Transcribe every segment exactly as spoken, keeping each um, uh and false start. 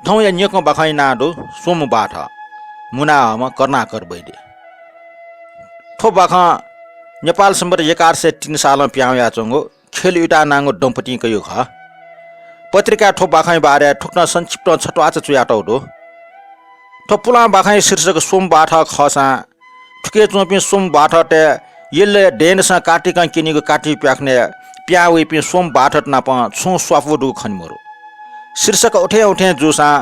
थौंया न्यकं बाखंया नां दु स्वम्ह बाथः, मुनाहःम्ह करुणाकर वैद्य। थ्व बाखं नेपाल सम्बत एघार सय तीन सालं पिहां वयाच्वंगु खेल उइतानांगु दम्पतिं कयागु खः। पत्रिकाय् थ्व बाखंया बारे थुकथं संक्षिप्तं छत्वाःचा च्वयातःगु दु। थ्व पुलां बाखंया शीर्षक स्वम्ह बाथः खःसां थुके च्वंपिं स्वम्ह बाथःतय् यलय् दँय्‌निसें कातिकं क्यनीगु काति प्याखनय् पिहां वइपिं स्वम्ह बाथःत नाप छुं स्वापू दुगु खने मरु। शीर्षक उथें उथें जूसां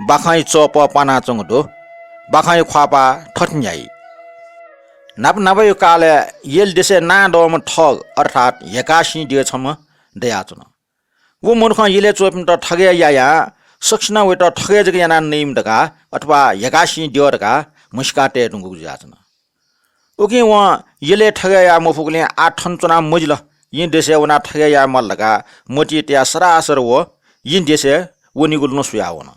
बाखंया चःपः पानाच्वंगु दु। बाखंया ख्वाःपाः थथे न्ह्याइ। न्हापा न्हापाया कालय् यल देशय् नां दःम्ह थःग अर्थात् हेकासिं द्यः छम्ह दयाच्वन। व मनुखं यलय् च्वंपिन्त थगय् यायां सकसिनं वयात थगय् जक यानाः नइम्ह धकाः अथवा हेकासिं द्यः धकाः म्हसीका तये धुंकूगु जुयाच्वन। उकिं वं यलय् थगय् याये मफुगुलिं आः थन च्वनाः मजिल, येँ देशय् वनाः थगय् याये माल धकाः मतिइ तयाः सरासर व येँ देशय् वनीगु लँ स्वयावन।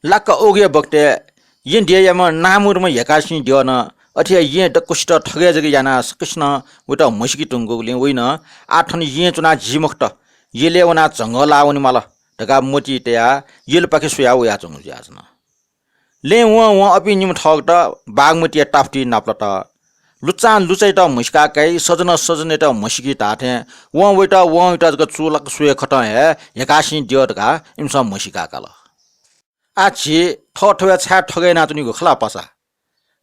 लाक्क उगु बखतय् येँ देय्‌याम्ह नामुतम्ह हेकासिं द्यः नं अथे हे येँ दक्वसित थगय् जक यानाः सकसिनं वयात म्हसीके धुंकूगुलिं वइनं आः थन येँय् च्वनाः जुइ मखुत, यलय् वनाः झंगः लाः वनेमाल धकाः मतिइ तयाः यलपाखे स्वयाः वयाच्वंगु जुयाच्वन। लँय् वं वं अपिं निम्ह थःगत बागमतीया ताफुति नापलात। लुच्चां लुचायात म्हसीका काइ, सजनं सजनयात म्हसीकी धाःथें वं वयात, वं वयात जक चूलाक स्वये खतं हे हेकासिं द्यः धकाः इमिसं म्हसीका काल। आः झी थःथवय् छाय् थगय् यानाच्वनीगु खला पासा?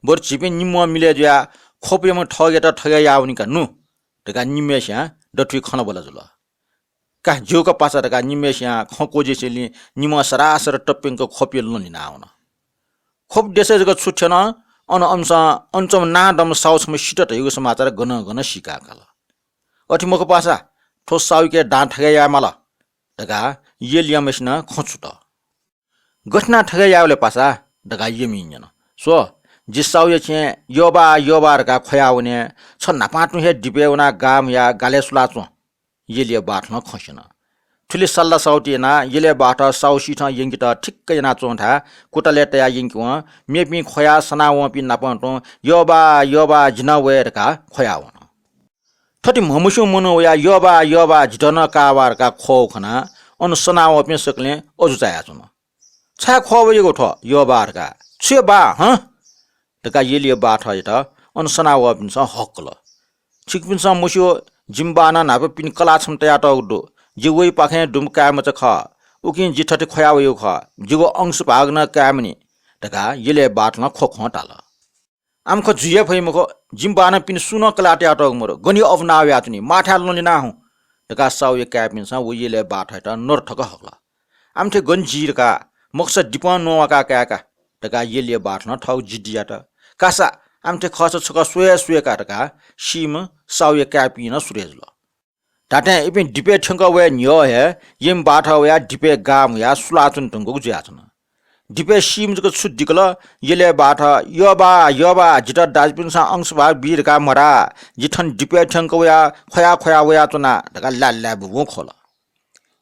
बरु झीपिं निम्हं मिलय् जुयाः ख्वपयाम्ह थःगयात थगय् याः वनी का नु धकाः निम्हय्‌सियां दथुइ खँल्हाबल्हा जुल। का ज्यू का पासा धकाः निम्हय्‌सियां खँ क्वजि सिलिं निम्हं सरासर तप्यंक ख्वपया लँ लिनावन। ख्वप देशय् जक छु थ्यन, अन अनसं अन च्वंम्ह नां दःम्ह साहु छम्ह सित धयागु समाचार गनं गनं सीका काल। अथे मखु पासा, थ्व साहुयाके दां थगय् याये माल धकाः यलयाम्हय्‌सिनं खँ छुत। गथे यानाः थगय् याये वले पासा धकाः यमिं न्यन। स्व, जि साहुया छेँय् यःबाः यःबाः धकाः ख्वयावने, छ न्हापां तुं हे दिपय् वनाः गाः म्हुयाः गालय् सुला च्वँ। यलया बाथलं खँ स्यन। थुलि सल्लाह साहुति यानाः यलया बाथः साहु सिथं यंकेत ठिक्क यानाच्वंथाय् कुतलय् तयाः यंकेवं मेपिं ख्वयाः सनावंपिं नाप तुं यःबाः यःबाः जि नं वये धकाः ख्वयावन। थथे म्हमस्यूम्ह मनू वयाः यःबाः यःबाः जितः नं का वा धकाः ख्वःगु खनाः अन सनावंपिं सकलें अजू चायाच्वन। छाय् ख्वः वयागु थ्व यःबाः धकाः? छु हे बाः हँ धकाः यलया बाथःयात अन सनावःपिन्सं हक्कल। छिकपिन्सं मस्यू, जिमि बाःनं न्हापा पिने कलाः छम्ह तयातःगु दु। जि वइपाखें दुम्ह काय्‌मचा खः। उकिं जि थथे ख्वया वयागु खः। जिगु अंश भाग नं काय्‌मनि धकाः यलया बाथलं ख्वख्वं धाल। आम्ह खँ जुइ हे फइ मखु, जिमि बाःनं पिने सुं नं कलाः तयातःगु मदु, गन हे अःपुनाः वयाच्वनी, माःथाय् लँ लिनाः हुँ धकाः साहुया काय्‌पिन्सं व यलया बाथःयात नरथक हकल। आम्ह थें गन जी धकाः, मखुसा दिपं न्ववाकाः काय्‌का धकाः यलया बाथलं थःगु जिद्दी यात। कासा, आम्ह थें खःसा छकः स्वये हे स्वये का धकाः सीम्ह साहुया काय्‌पिं नं सुरय् जुल। धात्थें इपिं दिपय् थ्यंक वये न्ह्यः हे यमि बाथः वयाः दिपय् गाः म्हुयाः सुलाच्वने धुंकूगु जुयाच्वन। दिपय् सीम्ह जक छु दिकल, यलय् बाथः, यःबाः, यःबाः, जितः दाजुपिन्सं अंशभाग बी धकाः मधाः, जि थन दिपय् थ्यंक वयाः ख्वया ख्वया वयाच्वना धकाः लाय् लाय् बुबुं ख्वल।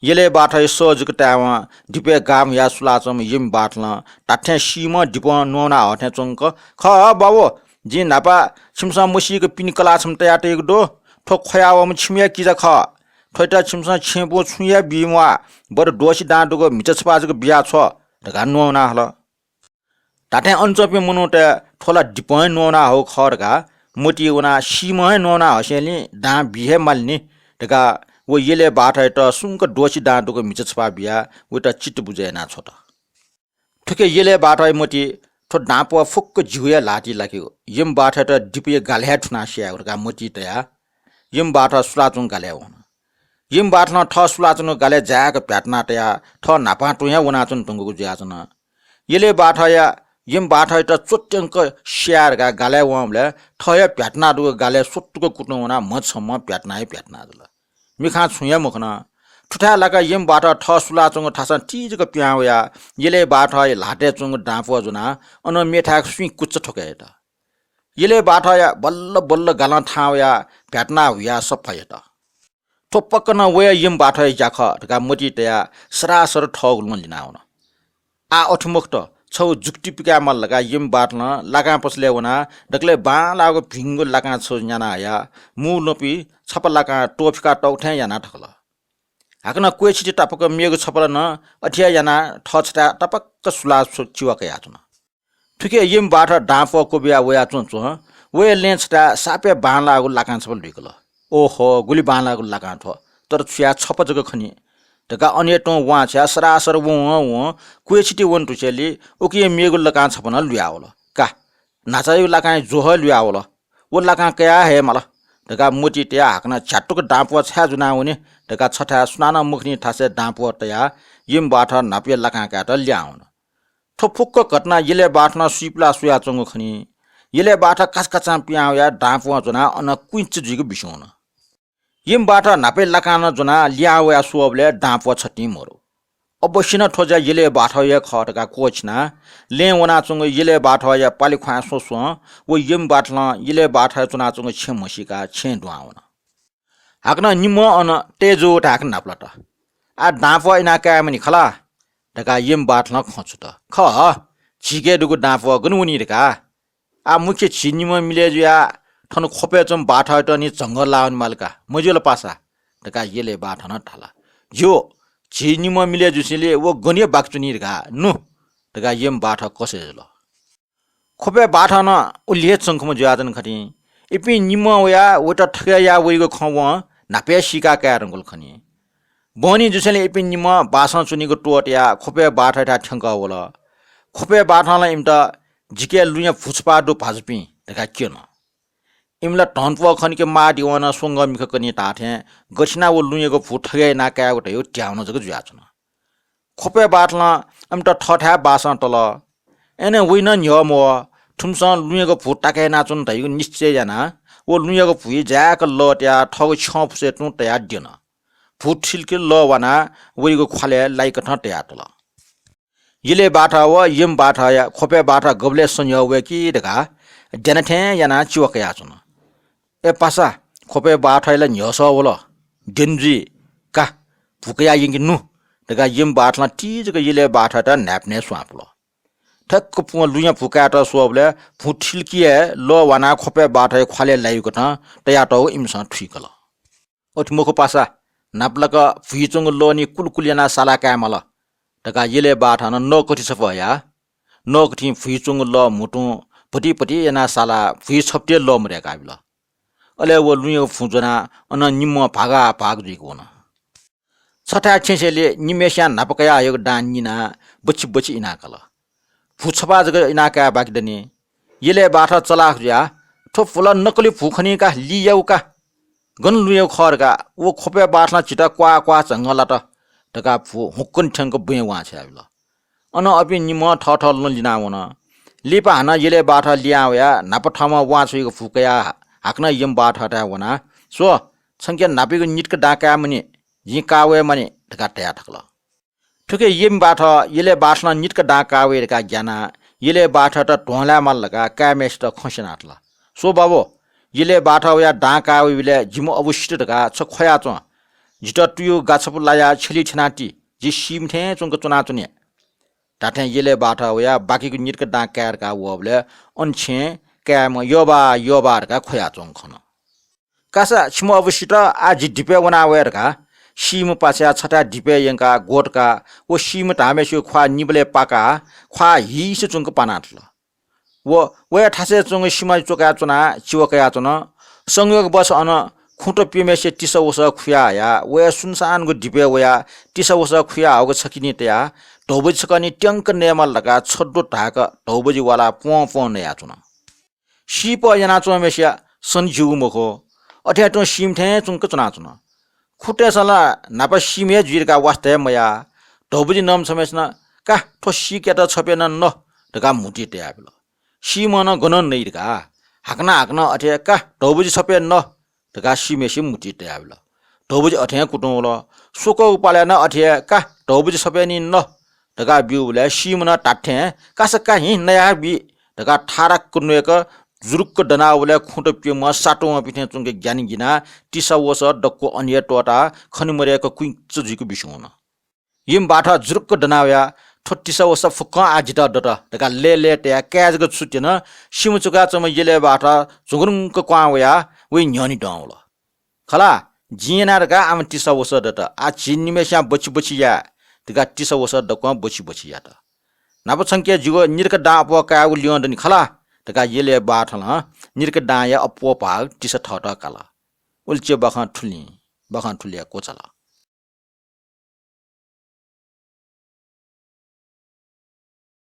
यलय् बाथःया सः जक तायेवं दिपय् गाः म्हुयाः सुलाच्वंम्ह यमि बाथलं धात्थें सीम्ह दिपं न्ववाना हःथें च्वंक, खः बाबु, जिं न्हापा छिमिसं मसीक पिने कलाः छम्ह तयातयागु दु। थ्व ख्वया वःम्ह छिमिया किजा खः। थ्वयात छिमिसं छेँय् बुँ छुं हे बी म्वाः, बरु द्वःछि दां दुगु म्हिचा छपाः जक बिया छ्व धकाः न्ववाना हल। धात्थें अन च्वंपिं मनूतय् थ्व ला दिपं हे न्ववाना हःगु खः धकाः मतिइ वनाः सीम्हं हे न्ववाना हसेंलि दां बी हे मालिनि धकाः व यलय् बाथःयात सुंक द्वःछि दां दुगु म्हिचा छपाः बियाः वयात चित्त बुझे याना छ्वत। थुके यलय् बाथःया मतिइ थ्व दां प्वः फुक्क जिगु हे ल्हातिइ लाकेगु, यमि बाथःयात दिपया गालय् हे थुनाः स्यायेगु धकाः मतिइ तयाः यमि बाथः सुलाच्वंगु गालय् वन। यमि बाथलं थः सुलाच्वंगु गालय् जाय्‌क भ्यातना तयाः थः न्हापां तुं हे वनाच्वने धुंकूगु जुयाच्वन। यलय् बाथःया यमि बाथःयात च्वत्यंक स्याये धकाः गालय् वंबलय् थः हे भ्यातना दुगु गालय् स्वतुक कुतुं वनाः म्ह छम्हं भ्यातना हे भ्यातना जुल। मिखां छुं हे मखन। थुथाय् लाकाः यमि बाथः थः सुलाच्वंगु थासं ति जक पिहां वयाः यलय् बाथःया ल्हातय् च्वंगु दां प्वः ज्वनाः अनं मेथाय् सुइँ कुचा थ्वके यात। यलय् बाथःया बल्ल बल्ल गालं थाहां वयाः भ्यातना हुयाः सफा यात। थ्व पक्क नं वया यमि बाथःया ज्या खः धकाः मतिइ तयाः सरासर थःगु लँ लिनावन। आः अथे मखुत, छगू जुक्ति पिकाये माल धकाः यमि बाथलं लाकां पसलय् वनाः दकलय् बांलाःगु भिंगु लाकां छगू न्याना हयाः मू लँपुइ छपा लाकां त्वःफिका तःगु थें यानाः थकल। हाकनं क्वय् छिति तापाक मेगु छपलं नं अथे हे यानाः थः छथाय् तापाक सुलाः स्व-, चिवा कयाच्वन। थुखे यिमि बाःथः दांप्वः क्वबिया वयाच्वंच्वं वया लँय् छथाय् सापय् बांलाःगु लाकां छपा लुइकल। ओहो, गुलि बांलाःगु लाकां थ्व, तर छु याये, छपा जक खनी धकाः अन हे तुं वां छ्वयाः सरासर वं वं क्वय् छिति वन धुसेंलि उकिया मेगु लाकां छपा नं लुयावल। का, न्हाचायागु लाकांया ज्वः हे लुयावल। व लाकां कयाः हये माल धकाः मतिइ तयाः हाकनं झ्यातुक दांप्वः छाय् ज्वनावने धकाः छथाय् सुनानं मखनी थासय् दांप्वः तयाः यिमि बाःथः न्हापाया लाकां कायेत ल्याहां वन। थ्व फुक्क घटना यलय् बाःथलं सुइपुलाः स्वयाच्वंगु खनी। यलय् बाःथः काचाकाचां पिहां वयाः दांप्वहं ज्वनाः अन कुइँच जुइक बिस्युं वन। यिमि बाःथः न्हापाया लाकां नं ज्वनाः लिहां वयाः स्वःबलय् दांप्वः छतिं मरु। अवश्य नं थ्व ज्या यलय् बाःथःया हे खः धकाः क्वःछिनाः लँय् वनाच्वंगु यलय् बाःथःया पालि ख्वाँय् स्वस्वं व यिमि बाःथलं यलय् बाःथःया च्वनाच्वंगु छेँ म्हसीकाः छेँय् दुहां वन। हाकनं निम्हं अन तय् जूगु धायेक न्हापालात। आः दांप्वः इनाः कायेमानि खला धकाः यिमि बाःथलं खँ छुत। खः, झीके दुगु दांप्वः गन वनी धकाः? आः मुख्य झी निम्हं मिलय् जुयाः थन ख्वपय् च्वंम्ह बाःथःयात नि झंगः लाः वने माल का, मज्यू ला पासा धकाः यलय् बाःथलं धाल। ज्यू, झी निम्हं मिलय् जुसेंलि व गन हे बाकि च्वनी धकाः नु धकाः यिमि बाःथः कसे जुल। ख्वपय् बाःथः नं उलि हे चंखुम्ह जुयाच्वन खनी। इपिं निम्हं वयाः वयात थगय् याः वइगु खँ वं न्हापा हे सीका काये धुंकल खनी। बहनी जुसेंलि इपिं निम्हं बासं च्वनीगु त्वःतायाः ख्वपय् बाःथःयाथाय् थ्यंकः वल। ख्वपय् बाःथलं इमित जिके लुँया भू छपा दु भाजुपिं धकाः क्यन। इमिला धनप्वः खनिके माः दिवं नं स्वंगः मिखा कनी धाःथें गथिना व लुँयागु भू थगय् यानाः कायेगु धयागु ध्याउन जक जुयाच्वन। ख्वपय् बाःथलं इमित थःथाय् बासं तल। अय्नं वइ नं न्ह्यः मवः, थुमिसं लुँयागु भू ताके यानाच्वन धइगु निश्चय यानाः व लुँयागु भुइ जाय्‌क लः तयाः थःगु छ्यं फुसय् तुं तयाः द्यन। भू थिलकि लः वानाः वइगु ख्वालय् लाइकथं तयातल। यलय् बाःथः व यिमि बाःथःया ख्वपय् बाःथः गबलय् सन्यः वय्‌की धकाः द्यना थें यानाः चिवा कयाच्वन। ए पासा, ख्वपय् बाःथःया ला न्ह्यसः वल, द्यने जुइ, का, भू कयाः यंके नु धकाः यिमि बाःथलं तिजक यलय् बाःथःयात न्हाय्‌पनय् स्वां पुल। ठ्याक्क पुवं लुँया भू कायेत स्वःबलय् भू थिलकि हे लः वानाः ख्वपय् बाःथःया ख्वालय् लाइकथं तयातःगु इमिसं थुइकल। अथे मखु पासा, न्हापालाक भुइ च्वंगु लः नि कुलकुल यानाः साला काये माल धकाः यलय् बाःथलं नःकथि छपा हयाः नःकथिं भुइ च्वंगु लः म्हुतुं भति भति यानाः सालाः भुइ छपति हे लः मदय्‌काबिल। अले व लुँयागु भुँ ज्वनाः अनं निम्हं भागा भाग जुइक वन। छथाय् थ्यंसेंलि निम्हय्‌सियां न्हापा कयाः हयागु दां निनाः बछि बछि इनाकल। भू छपा जक इनाः काये बाकि दनि। यलय् बाःथः चलाख जुयाः थ्व भू ला नकली भू खनी का, लियागु का। गन लुँयागु खः धकाः व ख्वपय् बाःथलं झीत क्वाः क्वाः झंगः लात धकाः भू हुक्कन थ्यंक बुँइ वां छ्वयाबिल। अनं अपिं निम्हं थःथः लँ लिनाः वन। लिपा हानं यलय् बाःथः लिहां वयाः न्हापा थःम्हं वां छ्वइगु भू कयाः हाकनं यिमि बाःथःथाय् वनाः, स्व, छंके न्हापायागु नितक दां काये मनि, जिं का वये मानि धकाः धया थकल। थुखे यिमि बाःथः यलय् बाःथलं नितक दां का वइ धकाः ग्यानाः यलय् बाःथःयात ध्वंलाये माल धकाः काय्‌म्हय्‌सित खँ स्यनातल। स्व बाबु, यलय् बाःथः वयाः दां का वइबलय् जिम्ह अबु सित धकाः छ ख्वयाच्वँ। जितः तुयुगु गा छपु लायाः छ्यलिइ थ्यनाति, जि सीम्ह थें च्वंक च्वनाच्वने। धात्थें यलय् बाःथः वयाः बाकीगु नितक दां काये धकाः वःबलय् अन छेँय् काय्‌म्ह यःबाः यःबाः धकाः ख्वयाच्वंगु खन। कासा, छिम्ह अबु सित, आः जि दिपय् वना वये धकाः सीम्ह पाछ्याः छथाय् दिपय् यंकाः ग्वतकाः व सीम्ह धाःम्हय्‌सिगु ख्वाः निबलय् पाकाः ख्वाः हीसे च्वंक पानातल। व वया थासय् च्वंगु सिमा च्वकाः च्वनाः चिवा कयाच्वन। संयोगवश अन खुँत प्यम्हय्‌सिया तिसा वसः खुया हयाः वया सुनसानको दिपय् वयाः तिसा वसः खुया हःगु छकिनी तयाः धौबजि छकः नि त्यंक नयेमाल धकाः छद्वः धाय्‌क धौबजि वालाः प्वं प्वं नयाच्वन। सीपः यानाच्वंम्हय्‌सिया सनी ज्यूगु मखु। अथे तुं सीम्ह थें च्वंक च्वनाच्वन। खुँतय्‌सं ला न्हापा सीम्ह हे जुइ धकाः वास्ता हे मयाः। धौबजि नम्ह छम्हय्‌सिनं, का, थ्व सीकयात छपय् नं न धकाः म्हुतुइ तयाबिल। सीम्हं नं गनं नइ धकाः हाकनं हाकनं अथे, का, धौबजि छपय् न धकाः सीम्हय्‌सित म्हुतुइ तयाबिल। धौबजि अथें कुतुं वल। स्वकःगु पालय् नं अथे हे, का, धौबजि छपय् नि न धकाः ब्यूबलय् सीम्हं नं धात्थें, कासा, का, हिं नयाः बी धकाः थाराक्क न्वय्‌क जुरुक्क दनावःबलय् खुँत प्यम्ह सातुं वंपिं थें च्वंक ग्यानाः गिनाः तिसा वसः दक्व अन हे त्वःताः खने मदय्‌क कुइँच जुइक बिस्युं वन। यिमि बाःथः जुरुक्क दनावयाः, थ्व तिसा वसः फुक्कं आः जितः दत धकाः लय्‌लय् तयाः काय् जक छु त्यन, सिमा च्वकाच्वंम्ह यलय् बाःथः झुंगुरुंक क्वहां वयाः वइ न्ह्यःने दं वल। खला, जिं याना धकाः आम तिसा वसः दत। आ झी निम्हय्सियां बछि बछि याये धकाः तिसा वसः दक्वं बछि बछि यात। न्हापा छंके जिगु निदँक दां अप्वः कायेगु ल्यं दनि खला धकाः यलय् बाथलं निदँक दांया अप्वः भाग तिसा थःत काल। उलि च्यय् बाखं थुलिं, बाखं थुलिया क्वचाल।